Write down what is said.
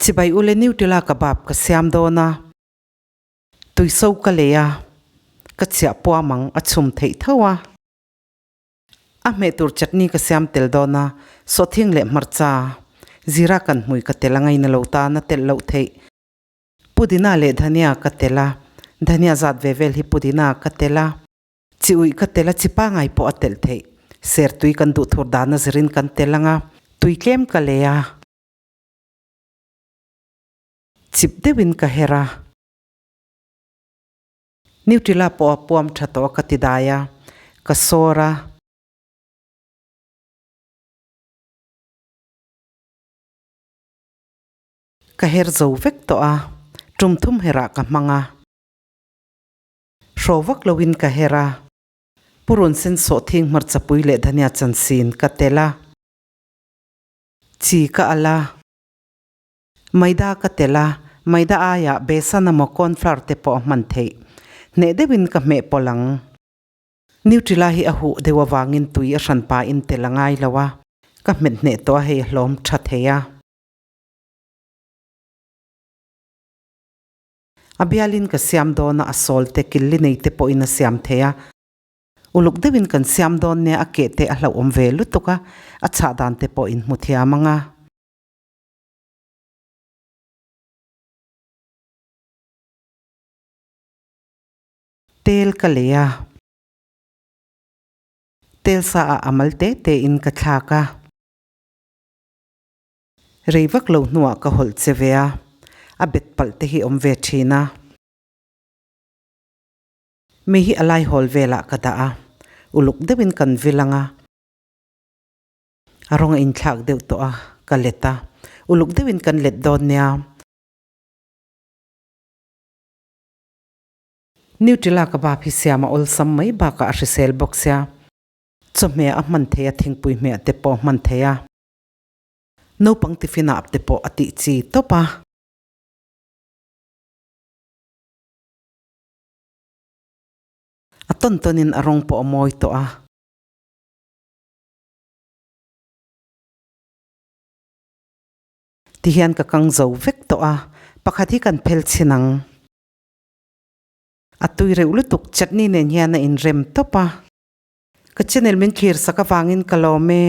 Chibai ule Nutella kebab ka siam dawn a, tuiso ka lei a, ka chhiah puam ang a chhum theih tho a. A hmeh tur chutney ka siam tel dawn a, sawhthing leh hmarcha, zira kan hmui ka tel a ngaina lo tan a telh loh theih. Pudina leh dhania ka tel a, dhania zat ve vel hi pudina ka tel a, chi uih ka tel a, chi pangai pawh a telh theih. Ser tui kan duh thur dan a zirin kan tel ang a, tui tlem ka lei a. Chip deuhin ka her a. Nutella pawh a puam tha tawh a ka ti dai a, ka sawr a. Ka her zo vek tawh a, tum thum herah ka hmang a. Hraw vak loin ka her a. Purun sen sawhthing hmarchapui leh dhania chansin ka tel a. Chi ka al a. Maida ka tel a, maida aiah besan emaw cornflour te pawh a hman theih. Hneh deuhin ka hmeh pawlh ang. Nutella hi a huh deuh avangin tui a hran pahin tel a ngai lo a, ka hmet hneh tawh a hei a hlawm tha thei a. A bialin ka siam dawn a, a sawl te, killi nei te pawhin a siam thei a. Uluk deuhin kan siam dawn nia a keh te a hlauhawm ve lutuk a, a chhah dan te pawh in hmu thiam ang a. Tel ka lei a. Tel sa ah a mal te te in ka thlak a. Rei vak lo hnuah ka hawlh che ve a, a bet palh te hi awm ve thin a. Mi hi a lai hawl velah ka dah a, uluk deuhin kan vil ang a. A rawng a inthlak deuh tawh a, ka let a. Uluk deuhin kan let dawn nia. Nutella kebab hi siam a awlsam mai bakah a hrisel bawk sia. Chawhmeh a hman thei a, thingpui hmeh te pawh a hman thei a. Naupang tiffin ah te pawh a tih chi tawp a. A tawn tawnin a rawng pawh a mawi tawh a. Tihian ka kang zo vek tawh a, pakhat hi kan phel chhin ang. A tui reuh lutuk chutney nen hian a inrem tawp a. Ka channel min thlir sak avangin ka lawm e.